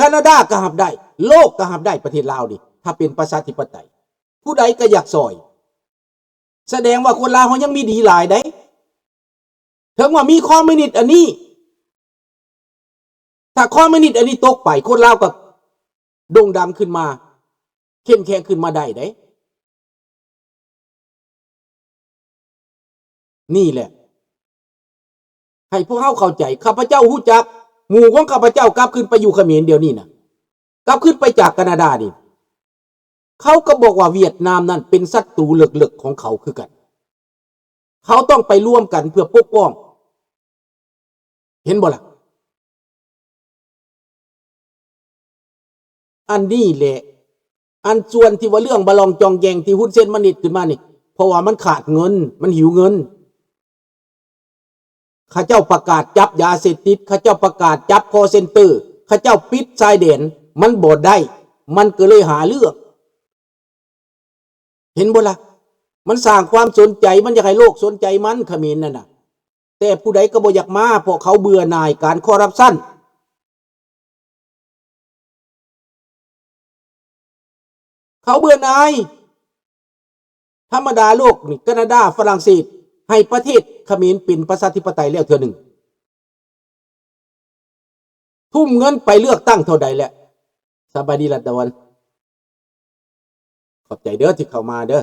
ການາດາກໍຮັບໄດ້ ໂລກກໍຮັບໄດ້ ປະເທດລາວນີ້ ຖ້າເປັນປະຊາທິປະໄຕ ຜູ້ໃດກໍຢາກຊ່ອຍ. ສະແດງວ່າຄົນລາວເຮົາຍັງມີດີຫຼາຍໃດ໋ ເຖິງວ່າມີຄອມມິວນິດອັນນີ້ ຖ້າຄອມມິວນິດອັນນີ້ຕົກໄປ ຄົນລາວກໍໂດ່ງດັງຂຶ້ນມາ ເຂັ້ມແຂງຂຶ້ນມາໄດ້ເດ້. ນີ້ແຫຼະ ໃຫ້ພວກເຮົາເຂົ້າໃຈ. ຂ້າພະເຈົ້າຮູ້ຈັກ ໝູ່ຂອງຂ້າພະເຈົ້າກັບຂຶ້ນໄປຢູ່ຂະເໝນດຽວນີ້ນະ ກັບຂຶ້ນໄປຈາກການາດານີ້ ເຂົາກໍບອກວ່າຫວຽດນາມນັ້ນເປັນສັດຕູເລິກໆຂອງເຂົາຄືກັນ. ເຂົາຕ້ອງໄປລວມກັນເພື່ອປົກປ້ອງ. ເຫັນບໍ່ລະ? ອັນນີ້ແຫຼະ ອັນສ່ວນທີ່ວ່າເລື່ອງບາລອງຈອງແຈງທີ່ຮຸນເຊນມານິດຂຶ້ນມານີ້ ເພາະວ່າມັນຂາດເງິນ ມັນຫິວເງິນ. ເຂົາເຈົ້າປະກາດຈັບຢາເສບຕິດ ເຂົາເຈົ້າປະກາດຈັບຄໍເຊັນເຕີ ເຂົາເຈົ້າປິດຊາຍແດນ ມັນບໍ່ໄດ້ ມັນກໍເລີຍຫາເລື່ອງ. ເຫັນບໍ່ລະ? ມັນສ້າງຄວາມສົນໃຈ ມັນຢາກໃຫ້ໂລກສົນໃຈມັນ ຂະເໝນນັ້ນນະ. ແຕ່ຜູ້ໃດກໍບໍ່ຢາກມາ ເພາະເຂົາເບື່ອໜ່າຍການຄໍຣັບຊັນ. ເຂົາເບື່ອໜ່າຍ. ທຳມະດາໂລກນີ້ ການາດາ ຝຣັ່ງເສດ ໃຫ້ປະເທດຂະເໝນເປັນປະຊາທິປະໄຕແລ້ວເທື່ອໜຶ່ງ. ທຸ່ມເງິນໄປເລືອກຕັ້ງເທົ່າໃດແລ້ວ? ສະບາຍດີ ລັດດາວັນ. ຂອບໃຈເດີທີ່ເຂົ້າມາເດີ.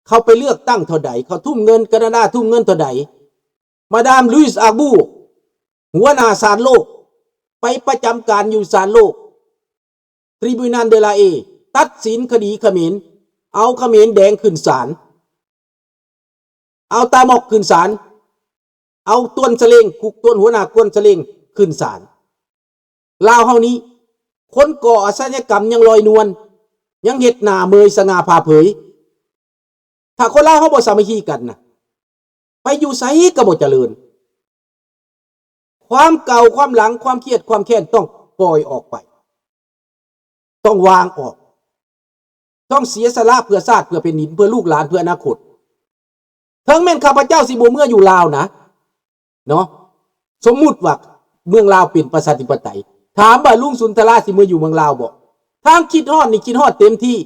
ເຂົາໄປເລືອກຕັ້ງເທົ່າໃດ? ເຂົາທຸ່ມເງິນ ການາດາທຸ່ມເງິນເທົ່າໃດ? ມາດາມ ລຸຍສ໌ ອາກບູ ຫົວໜ້າສານໂລກ ໄປປະຈຳການຢູ່ສານໂລກ Tribunal de la Haye ຕັດສິນຄະດີຂະເໝນ ເອົາຂະເໝນແດງຂຶ້ນສານ. ເອົາຕາໝອກຂຶ້ນສານ ເອົາຕວນສະເລັງ ຄຸກຕວນຫົວໜ້າກວນສະເລັງຂຶ້ນສານ. ລາວເຮົານີ້ ຄົນກໍ່ອາຊະຍາກຳຍັງລອຍນວນ ຍັງເຮັດໜ້າເມີຍສະຫງ່າຜ່າເຜີຍ. ຖ້າຄົນລາວເຮົາບໍ່ສາມັກຄີກັນນະ ໄປຢູ່ໃສກໍບໍ່ຈະເລີນ. ຄວາມເກົ່າ ຄວາມຫຼັງ ຄວາມຄຽດ ຄວາມແຄ້ນ ຕ້ອງປ່ອຍອອກໄປ ຕ້ອງວາງອອກ ຕ້ອງເສຍສະຫຼະເພື່ອຊາດ ເພື່ອແຜ່ນດິນ ເພື່ອລູກຫຼານ ເພື່ອອະນາຄົດ. ເຖິງແມ່ນຂ້າພະເຈົ້າຊິບໍ່ເມືອຢູ່ລາວນະ ເນາະ ສົມມຸດວ່າເມືອງລາວເປັນປະຊາທິປະໄຕ ຖາມວ່າລຸງສຸນທະລາຊິເມືອຢູ່ເມືອງລາວບໍ່? ທາງຄິດຮອດນີ້ຄິດຮອດເຕັມທີ່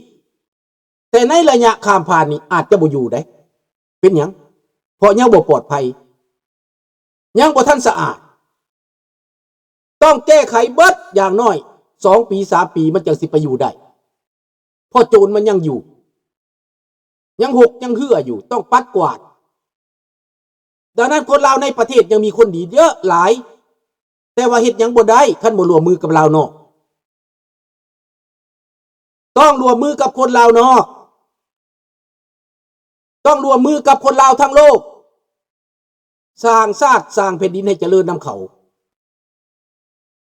ແຕ່ໃນໄລຍະຂ້າມຜ່ານນີ້ອາດຈະບໍ່ຢູ່ໄດ໋. ເປັນຫຍັງ? ເພາະຍັງບໍ່ປອດໄພ ຍັງບໍ່ທັນສະອາດ. ຕ້ອງແກ້ໄຂເບິດ ຢ່າງໜ້ອຍສອງປີ ສາມປີ ມັນຈັ່ງຊິໄປຢູ່ໄດ້ ເພາະໂຈນມັນຍັງຢູ່ ຍັງຫົກຍັງເຮື້ອຢູ່ ຕ້ອງປັດກວາດ. ດັ່ງນັ້ນ ຄົນລາວໃນປະເທດຍັງມີຄົນດີເຍອະຫຼາຍ ແຕ່ວ່າເຮັດຫຍັງບໍ່ໄດ້ ຄັນບໍ່ຮ່ວມມືກັບລາວນອກ. ຕ້ອງຮ່ວມມືກັບຄົນລາວນອກ ຕ້ອງຮ່ວມມືກັບຄົນລາວທັງໂລກ ສ້າງຊາດສ້າງແຜ່ນດິນໃຫ້ຈະເລີນນຳເຂົາ.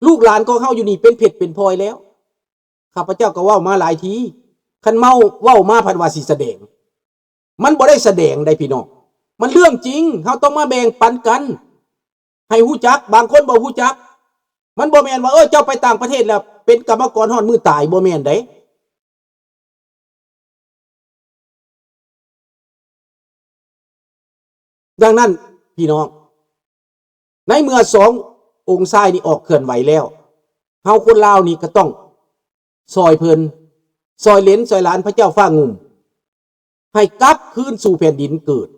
ລູກຫຼານຂອງເຮົາຢູ່ນີ້ເປັນເພັດເປັນພອຍແລ້ວ. ຂ້າພະເຈົ້າກໍເວົ້າມາຫຼາຍທີ ຄັນເມົາເວົ້າມາພັດວ່າຊິສະແດງ ມັນບໍ່ໄດ້ສະແດງໃດ໋ພີ່ນ້ອງ ມັນເລື່ອງຈິງ. ເຮົາຕ້ອງມາແບ່ງປັນກັນໃຫ້ຮູ້ຈັກ. ບາງຄົນບໍ່ຮູ້ຈັກ ມັນບໍ່ແມ່ນວ່າ ເອີ ເຈົ້າໄປຕ່າງປະເທດແລ້ວເປັນກຳມະກອນຮອດມື້ຕາຍ ບໍ່ແມ່ນໃດ໋. ດັ່ງນັ້ນ ພີ່ນ້ອງ ໃນເມື່ອສອງອົງຊາຍນີ້ອອກເຄື່ອນໄຫວແລ້ວ ເຮົາຄົນລາວນີ້ກໍຕ້ອງຊ່ອຍເພິ່ນ ຊ່ອຍເຫຼນ ຊ່ອຍຫຼານພະເຈົ້າຟ້າງຸ່ມ ໃຫ້ກັບຄືນສູ່ແຜ່ນດິນເກີດ.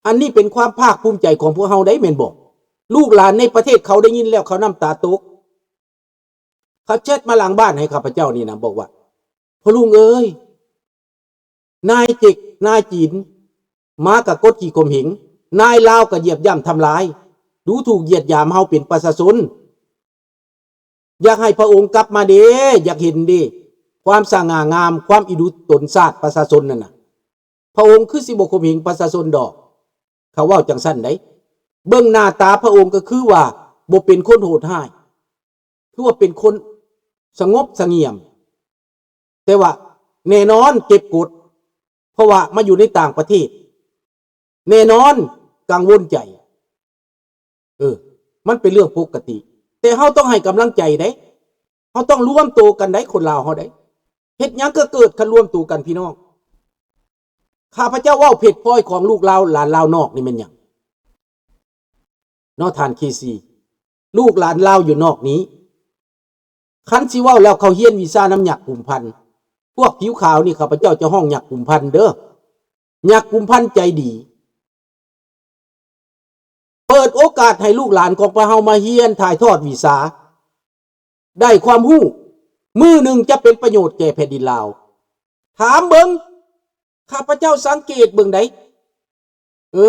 ອັນນີ້ເປັນຄວາມພາກພູມໃຈຂອງພວກເຮົາໄດ໋ ແມ່ນບໍ່? ລູກຫຼານໃນປະເທດເຂົາໄດ້ຍິນແລ້ວ ເຂົານ້ຳຕາຕົກ. ເຂົາແຊັດມາຫຼັງບ້ານໃຫ້ຂ້າພະເຈົ້ານີ້ນະ ບອກວ່າ ພໍ່ລຸງເອີຍ ນາຍເຈັກ ນາຍຈີນ ມາກະກົດຂີ່ຂົ່ມເຫງ, ນາຍລາວກະຢຽບຢ່ຳທຳລາຍ, ດູຖູກຢຽດຫຍາມເຮົາເປັນປະຊາຊົນ. ຢາກໃຫ້ພະອົງກັບມາເດ, ຢາກເຫັນເດ ຄວາມສະຫງ່າງາມ, ຄວາມອີ່ດຸຕົນຊາດປະຊາຊົນນັ້ນນະ. ພະອົງຄືຊິບໍ່ຂົ່ມເຫງປະຊາຊົນດອກ. ເຂົາເວົ້າຈັ່ງຊັ້ນໃດ໋. ເບິ່ງໜ້າຕາພະອົງກໍຄືວ່າບໍ່ເປັນຄົນໂຫດຮ້າຍ. ຄືວ່າເປັນຄົນສະຫງົບສະຫງຽມ, ແຕ່ວ່າແນ່ນອນເກັບກົດ ເພາະວ່າມາຢູ່ໃນຕ່າງປະເທດ ແນ່ນອນກັງວົນໃຈ. ເອີ ມັນເປັນເລື່ອງປົກກະຕິ ແຕ່ເຮົາຕ້ອງໃຫ້ກຳລັງໃຈເດ້. ເຮົາຕ້ອງລວມໂຕກັນໄດ໋ ຄົນລາວເຮົາເດ້. ເຮັດຫຍັງກໍເກີດຄັນລວມໂຕກັນ ພີ່ນ້ອງ. ຂ້າພະເຈົ້າເວົ້າເພັດພອຍຂອງລູກລາວ ຫຼານລາວນອກນີ້ແມ່ນຫຍັງ? ເນາະ ທ່ານ ເຄຊີ ລູກຫຼານລາວຢູ່ນອກນີ້ ຄັນຊິເວົ້າແລ້ວ ເຂົາຮຽນວິຊານຳຍັກກຸມພັນ. ພວກຜິວຂາວນີ້ ຂ້າພະເຈົ້າຈະຮ້ອງຍັກກຸມພັນເດີ້. ຍັກກຸມພັນໃຈດີ ເປີດໂອກາດໃຫ້ລູກຫຼານຂອງພວກເຮົາມາຮຽນຖ່າຍທອດວິຊາ ໄດ້ຄວາມຮູ້ ມື້ໜຶ່ງຈະເປັນປະໂຫຍດແກ່ແຜ່ນດິນລາວ. ຖາມເບິ່ງ ຂ້າພະເຈົ້າສັງເກດເບິ່ງໃດ. ເອີ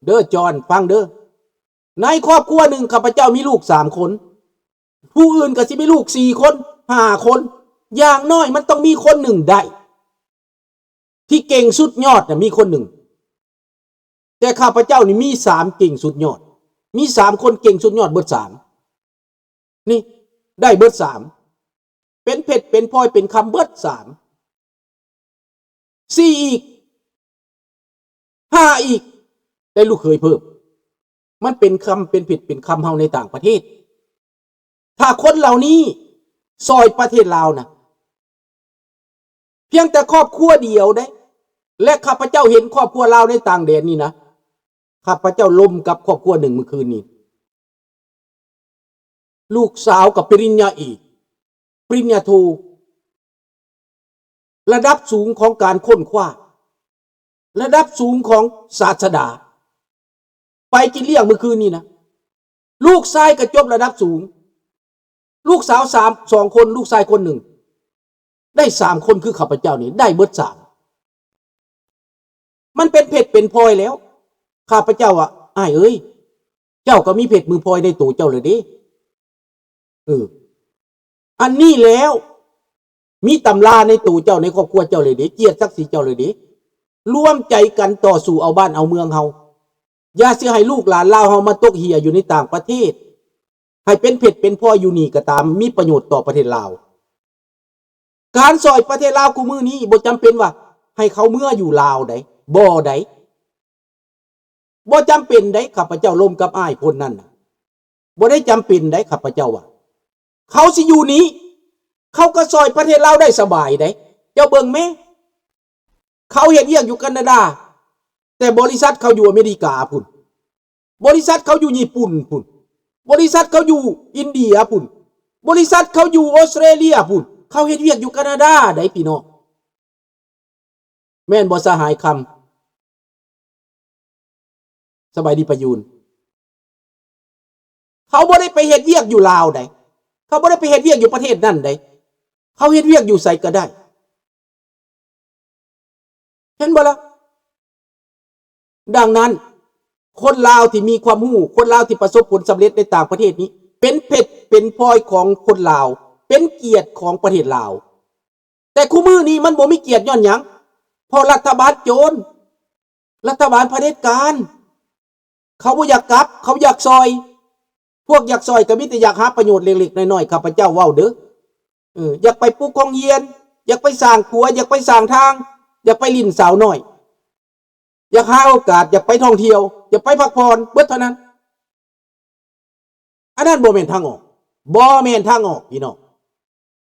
ເດີຈອນ ຟັງເດີ. ໃນຄອບຄົວໜຶ່ງ ຂ້າພະເຈົ້າມີລູກສາມຄົນ, ຜູ້ອື່ນກໍຊິມີລູກສີ່ຄົນ ຫ້າຄົນ, ຢ່າງໜ້ອຍມັນຕ້ອງມີຄົນໜຶ່ງໄດ້ ທີ່ເກັ່ງສຸດຍອດນະ ມີຄົນໜຶ່ງ. ແຕ່ຂ້າພະເຈົ້ານີ້ມີສາມເກັ່ງສຸດຍອດ, ມີສາມຄົນເກັ່ງສຸດຍອດເບິດສາມ. ນີ້ ໄດ້ເບິດສາມ ເປັນເພັດເປັນພລອຍເປັນຄຳເບິດສາມ. ສີ່ອີກ ຫ້າອີກ ໄດ້ລູກເຂີຍເພີ່ມ. ມັນເປັນຄຳ ເປັນເພັດເປັນຄຳເຮົາໃນຕ່າງປະເທດ. ຖ້າຄົນເຫຼົ່ານີ້ຊ່ອຍປະເທດລາວນະ ພຽງແຕ່ຄອບຄົວດຽວເດ້ ແລະ ຂ້າພະເຈົ້າເຫັນຄອບຄົວລາວໃນຕ່າງແດນນີ້ນະ, ຂ້າພະເຈົ້າລົມກັບຄອບຄົວໜຶ່ງມື້ຄືນນີ້. ລູກສາວກໍປະລິນຍາເອກ, ປະລິນຍາໂທ, ລະດັບສູງຂອງການຄົ້ນຄວ້າ, ລະດັບສູງຂອງສາດສະດາ, ໄປກິນລ້ຽງມື້ຄືນນີ້ນະ. ລູກຊາຍກໍຈົບລະດັບສູງ, ລູກສາວສາມ ສອງຄົນ, ລູກຊາຍຄົນໜຶ່ງ, ໄດ້ສາມຄົນຄືຂ້າພະເຈົ້ານີ້ ໄດ້ເບິດສາມ. ມັນເປັນເພັດເປັນພລອຍແລ້ວ. ຂ້າພະເຈົ້າວ່າ ອ້າຍເອີຍ, ເຈົ້າກໍມີເພັດມີພລອຍໃນໂຕເຈົ້າແລ້ວເດ້. ເອີ ອັນນີ້ແລ້ວ ມີຕຳລາໃນໂຕເຈົ້າ ໃນຄອບຄົວເຈົ້າແລ້ວເດ້, ກຽດສັກສີເຈົ້າແລ້ວເດ້. ລວມໃຈກັນຕໍ່ສູ້ເອົາບ້ານເອົາເມືອງເຮົາ. ຢ່າຊິໃຫ້ລູກຫຼານລາວເຮົາມາຕົກເຫື່ອຢູ່ໃນຕ່າງປະເທດ. ໃຫ້ເປັນເພັດເປັນພລອຍຢູ່ນີ້ກໍຕາມ, ມີປະໂຫຍດຕໍ່ປະເທດລາວ. ການຊ່ອຍປະເທດລາວຄູ່ມື້ນີ້ ບໍ່ຈຳເປັນວ່າໃຫ້ເຂົາເມືອຢູ່ລາວໃດ, ບໍ່ໃດ, ບໍ່ຈຳເປັນໃດ. ຂ້າພະເຈົ້າລົມກັບອ້າຍຄົນນັ້ນນະ, ບໍ່ໄດ້ຈຳເປັນໃດ. ຂ້າພະເຈົ້າວ່າ ເຂົາຊິຢູ່ນີ້ ເຂົາກໍຊ່ອຍປະເທດລາວໄດ້ສະບາຍໃດ. ເຈົ້າເບິ່ງແມ້, ເຂົາເຮັດວຽກຢູ່ການາດາ, ແຕ່ບໍລິສັດເຂົາຢູ່ອາເມລິກາພຸ້ນ, ບໍລິສັດເຂົາຢູ່ຍີ່ປຸ່ນພຸ້ນ, ບໍລິສັດເຂົາຢູ່ອິນເດຍພຸ້ນ, ບໍລິສັດເຂົາຢູ່ອົດສະຕຣາເລຍພຸ້ນ. ເຂົາເຮັດວຽກຢູ່ການາດາໃດພີ່ນ້ອງ. ແມ່ນບໍ່ສະຫາຍຄຳ? ສະບາຍດີປະຢູນ. ເຂົາບໍ່ໄດ້ໄປເຮັດວຽກຢູ່ລາວໃດ, ເຂົາບໍ່ໄດ້ໄປເຮັດວຽກຢູ່ປະເທດນັ້ນໃດ, ເຂົາເຮັດວຽກຢູ່ໃສກໍໄດ້. ເຫັນບໍ່ລະ? ດັ່ງນັ້ນ ຄົນລາວທີ່ມີຄວາມຮູ້, ຄົນລາວທີ່ປະສົບຜົນສຳເລັດໃນຕ່າງປະເທດນີ້ ເປັນເພັດເປັນພລອຍຂອງຄົນລາວ, ເປັນກຽດຂອງປະເທດລາວ. ແຕ່ຄູ່ມື້ນີ້ມັນບໍ່ມີກຽດຍ້ອນຫຍັງ? ເພາະລັດຖະບານໂຈນ, ລັດຖະບານຜະເດັດການ. ເຂົາບໍ່ຢາກກັບ, ເຂົາຢາກຊ່ອຍ. ພວກຢາກຊ່ອຍກໍມີແຕ່ຢາກຫາປະໂຫຍດເລັກໆນ້ອຍໆ, ຂ້າພະເຈົ້າເວົ້າເດີ້. ເອີ ຢາກໄປປຸກໂຮງຮຽນ, ຢາກໄປສ້າງຂົວ, ຢາກໄປສ້າງທາງ, ຢາກໄປຫຼິ້ນສາວນ້ອຍ, ຢາກຫາໂອກາດ, ຢາກໄປທ່ອງທ່ຽວ, ຢາກໄປພັກຜ່ອນ, ເບິດເທົ່ານັ້ນ. ອັນນັ້ນບໍ່ແມ່ນທາງອອກ, ບໍ່ແມ່ນທາງອອກພີ່ນ້ອງ,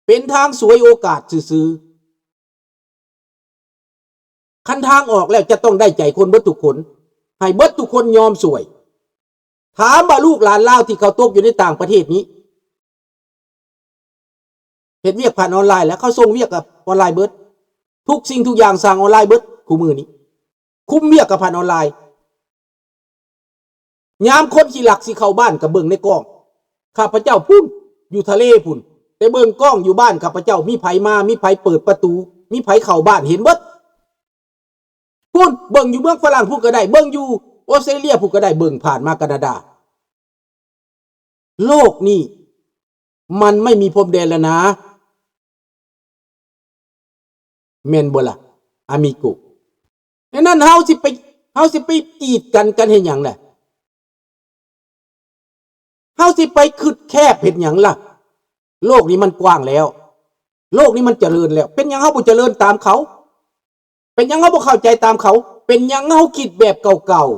ເປັນທາງສວຍໂອກາດຊື່ໆ. ຄັນທາງອອກແລ້ວຈະຕ້ອງໄດ້ໃຈຄົນເບິດທຸກຄົນ, ໃຫ້ເບິດທຸກຄົນຍອມຊ່ວຍ. ຖາມວ່າລູກຫຼານລາວທີ່ເຂົາຕົກຢູ່ໃນຕ່າງປະເທດນີ້ ເຮັດວຽກຜ່ານອອນລາຍແລ້ວ, ເຂົາສົ່ງວຽກກັບອອນລາຍເບິດ, ທຸກສິ່ງທຸກຢ່າງສ້າງອອນລາຍເບິດ. ຄູ່ມື້ນີ້ຄຸມວຽກກັບຜ່ານອອນລາຍ. ຍາມຄົນຂີ້ລັກຊິເຂົ້າບ້ານກໍເບິ່ງໃນກ້ອງ. ຂ້າພະເຈົ້າພຸ້ນ ຢູ່ທະເລພຸ້ນ, ໄປເບິ່ງກ້ອງຢູ່ບ້ານຂ້າພະເຈົ້າ, ມີໃຜມາ, ມີໃຜເປີດປະຕູ, ມີໃຜເຂົ້າບ້ານ, ເຫັນເບິດ. ພຸ້ນ ເບິ່ງຢູ່ເມືອງຝຣັ່ງພຸ້ນກໍໄດ້, ເບິ່ງຢູ່ອົດສະຕຣາເລຍພຸ້ນກໍໄດ້, ເບິ່ງຜ່ານມາການາດາ. ໂລກນີ້ມັນໄມ່ມີພົມແດນແລ້ວນາ, ແມ່ນບໍ່ລະ ອາມິໂກ? ດັ່ງນັ້ນເຮົາຊິໄປ, ເຮົາຊິໄປກີດກັນກັນເຮັດຫຍັງລະ? ເຮົາຊິໄປຄຶດແຄບເຮັດຫຍັງລະ? ໂລກນີ້ມັນກວ້າງແລ້ວ, ໂລກນີ້ມັນຈະເລີນແລ້ວ. ເປັນຫຍັງເຮົາບໍ່ຈະເລີນຕາມເຂົາ? ເປັນຫຍັງເຮົາບໍ່ເຂົ້າໃຈຕາມເຂົາ? ເປັນຫຍັງເຮົາຄິດແບບເກົ່າ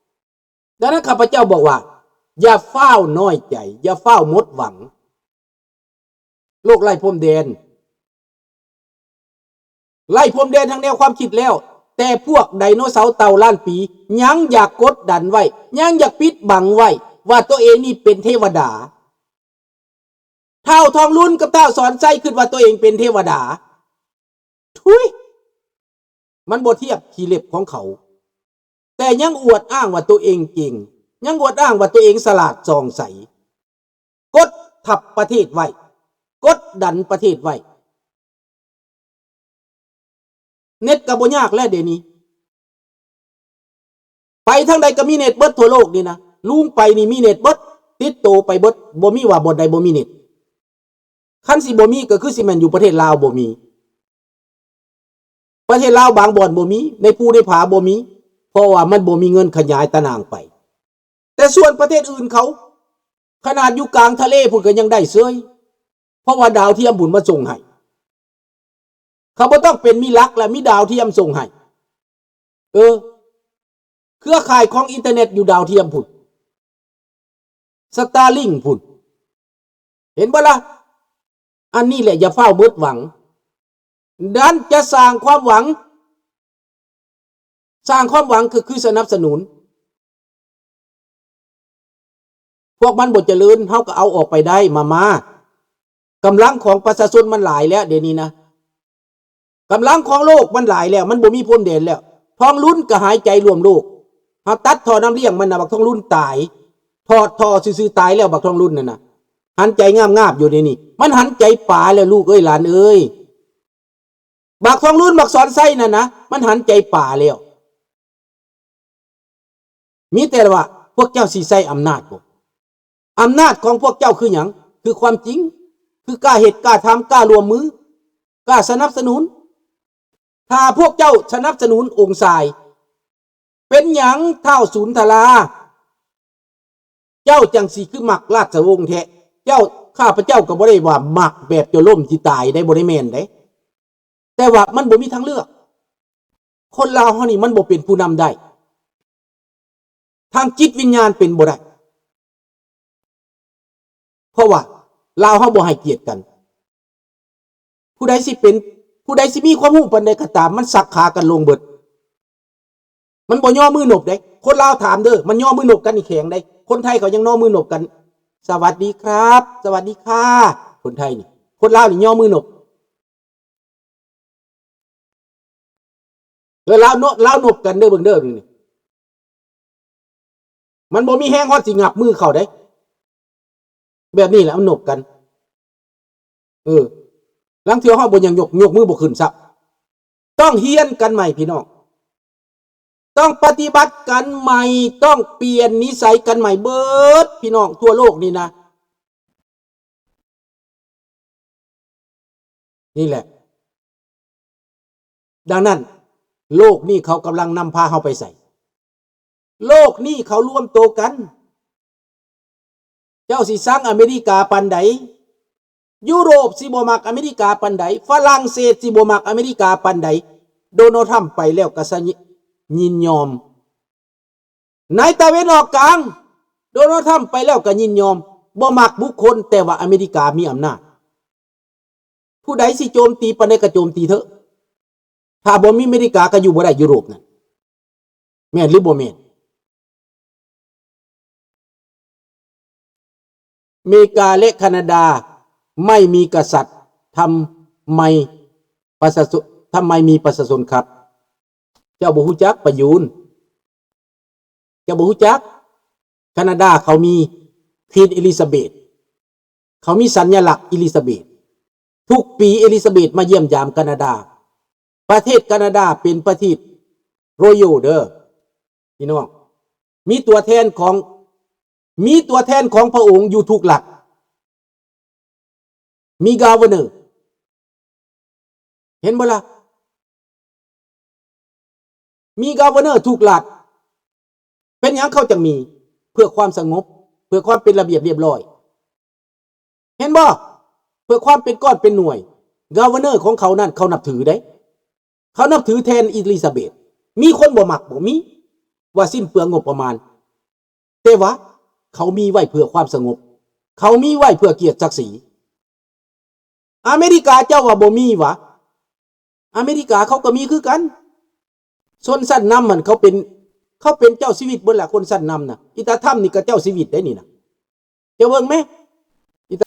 ໆ? ດັ່ງນັ້ນ ຂ້າພະເຈົ້າບອກວ່າ ຢ່າຟ້າວນ້ອຍໃຈ, ຢ່າຟ້າວໝົດຫວັງ. ໂລກໄຮ້ພົມແດນ, ໄຮ້ພົມແດນທາງແນວຄວາມຄິດແລ້ວ, ແຕ່ພວກໄດໂນເສົາເຕົ່າລ້ານປີຍັງຢາກກົດດັນໄວ້, ຍັງຢາກປິດບັງໄວ້ວ່າຕົວເອງນີ້ເປັນເທວະດາ. ທ້າວທອງລຸນກັບທ້າວສອນໄຊຄິດວ່າຕົວເອງເປັນເທວະດາ. ທຸຍ! ມັນບໍ່ທຽບຂີ້ເລັບຂອງເຂົາ, ແຕ່ຍັງອວດອ້າງວ່າໂຕເອງເກັ່ງ, ຍັງອວດອ້າງວ່າໂຕເອງສະຫຼາດສ່ອງໃສ, ກົດທັບປະເທດໄວ້, ກົດດັນປະເທດໄວ້. ເນັດກໍບໍ່ຍາກແລ້ວດຽວນີ້, ໄປທາງໃດກໍມີເນັດເບິດທົ່ວໂລກນີ້ນະ, ລຸງໄປນີ້ມີເນັດເບິດ, ຕິດໂຕໄປເບິດ, ບໍ່ມີວ່າບ່ອນໃດບໍ່ມີເນັດ. ຄັນຊິບໍ່ມີກໍຄືຊິແມ່ນຢູ່ປະເທດລາວບໍ່ມີ, ປະເທດລາວບາງບ່ອນບໍ່ມີ, ໃນພູໃນຜາບໍ່ມີ, ເພາະວ່າມັນບໍ່ມີເງິນຂະຫຍາຍຕາໜ່າງໄປ. ແຕ່ສ່ວນປະເທດອື່ນເຂົາ, ຂະໜາດຢູ່ກາງທະເລພຸ້ນກໍຍັງໄດ້ເສີຍ, ເພາະວ່າດາວທຽມພຸ້ນມາສົ່ງໃຫ້. ເຂົາບໍ່ຕ້ອງເປັນມີຫຼັກ ແລະ ມີດາວທຽມສົ່ງໃຫ້. ເອີ, ເຄືອຂ່າຍຂອງອິນເຕີເນັດຢູ່ດາວທຽມພຸ້ນ, ສະຕາລິງພຸ້ນ. ເຫັນບໍ່ລະ? ອັນນີ້ແຫຼະ ຢ່າຟ້າວເບິດຫວັງ. ດັນຈະສ້າງຄວາມຫວັງ, ສ້າງຄວາມຫວັງກໍຄືສະໜັບສະໜູນ. ພວກມັນບໍ່ຈະເລີນ, ເຮົາກໍເອົາອອກໄປໄດ້, ມາ, ມາ. ກຳລັງຂອງປະຊາຊົນມັນຫຼາຍແລ້ວດຽວນີ້ນະ. ກຳລັງຂອງໂລກມັນຫຼາຍແລ້ວ, ມັນບໍ່ມີພົມແດນແລ້ວ. ທອງລຸນກໍຫາຍໃຈລວມໂລກ. ເຮົາຕັດທໍ່ນ້ຳລ້ຽງມັນນະ, ບັກທອງລຸນຕາຍ. ຖອດທໍ່ຊື່ໆຕາຍແລ້ວ, ບັກທອງລຸນນັ້ນນະ. ຫັນໃຈງາບໆຢູ່ດຽວນີ້. ມັນຫັນໃຈປາແລ້ວ, ລູກເອີຍ, ຫຼານເອີຍ. ບັກທອງລຸນ ບັກສອນໄຊນັ້ນນະ, ມັນຫັນໃຈປາແລ້ວ. ມີແຕ່ວ່າພວກເຈົ້າຊິໃຊ້ອຳນາດບໍ່? ອຳນາດຂອງພວກເຈົ້າຄືຫຍັງ? ຄືຄວາມຈິງ, ຄືກ້າເຮັດ, ກ້າທຳ, ກ້າຮ່ວມມື, ກ້າສະໜັບສະໜູນ. ຖ້າພວກເຈົ້າສະໜັບສະໜູນອົງຊາຍ, ເປັນຫຍັງທ້າວສຸນທະລາ ເຈົ້າຈັ່ງຊິຄືມັກລາຊະວົງແທ້? ເຈົ້າ, ຂ້າພະເຈົ້າກໍບໍ່ໄດ້ວ່າມັກແບບຈະລົ້ມຊິຕາຍໄດ໋, ບໍ່ໄດ້ແມ່ນໄດ໋. ແຕ່ວ່າມັນບໍ່ມີທາງເລືອກ. ຄົນລາວເຮົານີ້ມັນບໍ່ເປັນຜູ້ນຳໄດ້. ທາງຈິດວິນຍານເປັນບໍ່ໄດ້. ເພາະວ່າລາວເຮົາບໍ່ໃຫ້ກຽດກັນ. ຜູ້ໃດຊິເປັນ, ຜູ້ໃດຊິມີຄວາມຮູ້ປານໃດກໍຕາມ, ມັນສັກຂາກັນລົງເບິດ. ມັນບໍ່ຍໍມືນົບເດ້. ຄົນລາວຖາມເດີ້, ມັນຍໍມືນົບກັນນີ້ແຂງເດ້. ຄົນໄທເຂົາຍັງຍໍມືນົບກັນ, ສະຫວັດດີຄັບ, ສະຫວັດດີຄ່າ. ຄົນໄທນີ້, ຄົນລາວນີ້ຍໍມືນົບ. ເອີ ລາວໂນ, ລາວນົບກັນເດີ້, ເບິ່ງເດີ້ນີ້. ມັນບໍ່ມີແຮງຮອດຊິຫຍັບມືເຂົ້າເດ້. ແບບນີ້ແຫຼະມັນນົບກັນ. ເອີ ລາງເທື່ອເຮົາບໍ່ຍັງຍົກ, ຍົກມືບໍ່ຂຶ້ນຊ້ຳ. ຕ້ອງຮຽນກັນໃໝ່ພີ່ນ້ອງ, ຕ້ອງປະຕິບັດກັນໃໝ່, ຕ້ອງປ່ຽນນິໄສກັນໃໝ່ເບິດ ພີ່ນ້ອງ, ທົ່ວໂລກນີ້ນະ. ນີ້ແຫຼະ. ດັ່ງນັ້ນ ໂລກນີ້ເຂົາກຳລັງນຳພາເຮົາໄປໃສ? ໂລກນີ້ເຂົາລວມໂຕກັນ. ເຈົ້າຊິຊັງອາເມລິກາປານໃດ? ຢູໂຣບຊິບໍ່ມັກອາເມລິກາປານໃດ? ຝຣັ່ງເສດຊິບໍ່ມັກອາເມລິກາປານໃດ? ໂດນັລ ທຣຳ ໄປແລ້ວກໍສະຍິນຍອມ. ໃນຕາເວັນອອກກາງ ໂດນັລ ທຣຳ ໄປແລ້ວກໍຍິນຍອມ, ບໍ່ມັກບຸກຄົນ, ແຕ່ວ່າອາເມລິກາມີອຳນາດ. ຜູ້ໃດຊິໂຈມຕີປານໃດກໍໂຈມຕີເຖາະ. ຖ້າບໍ່ມີອາເມລິກາກໍຢູ່ບໍ່ໄດ້ຢູໂຣບນັ້ນ. ແມ່ນຫຼືບໍ່ແມ່ນ? ເມກາ ແລະ ຄານາດາໄມ່ມີກະສັດ, ທຳໄມປະຊາຊົນ, ທຳໄມມີປະຊາຊົນຂັບ? ເຈົ້າບໍ່ຮູ້ຈັກປະຍູນ, ເຈົ້າບໍ່ຮູ້ຈັກ. ຄານາດາເຂົາມີຄວີນເອລິຊາເບດ, ເຂົາມີສັນຍະລັກເອລິຊາເບດ. ທຸກປີເອລິຊາເບດມາຢ້ຽມຢາມການາດາ. ປະເທດການາດາເປັນປະເທດ Royal ເດີ້ ພີ່ນ້ອງ. ມີຕົວແທນຂອງ, ມີຕົວແທນຂອງພະອົງຢູ່ທຸກລັດ. ມີ Governor ເຫັນບໍ່ລະ? ມີ Governor ທຸກລັດ. ເປັນຫຍັງເຂົາຈັ່ງມີ? ເພື່ອຄວາມສະຫງົບ, ເພື່ອຄວາມເປັນລະບຽບລຽບຮ້ອຍ. ເຫັນບໍ່? ເພື່ອຄວາມເປັນກ້ອນເປັນໜ່ວຍ. Governor ຂອງເຂົານັ້ນເຂົານັບຖືເດ້. ເຂົານັບຖືແທນເອລິຊາເບດ. ມີຄົນບໍ່ມັກບໍ່? ມີ, ວ່າສິ້ນເປືອງງົບປະມານ. ແຕ່ວ່າເຂົາມີໄວ້ເພື່ອຄວາມສະຫງົບ, ເຂົາມີໄວ້ເພື່ອກຽດສັກສີ. ອາເມລິກາເຈົ້າວ່າບໍ່ມີຫວາ? ອາເມລິກາເຂົາກໍມີຄືກັນ. ຊົນຊັ້ນນຳຫັ້ນເຂົາເປັນ, ເຂົາເປັນເຈົ້າຊີວິດເບິດລະ, ຄົນຊັ້ນນຳນະ. ອີຕາທຳນີ້ກໍເຈົ້າຊີວິດໄດ໋ນີ້ນະ. ເຈົ້າເບິ່ງແມ,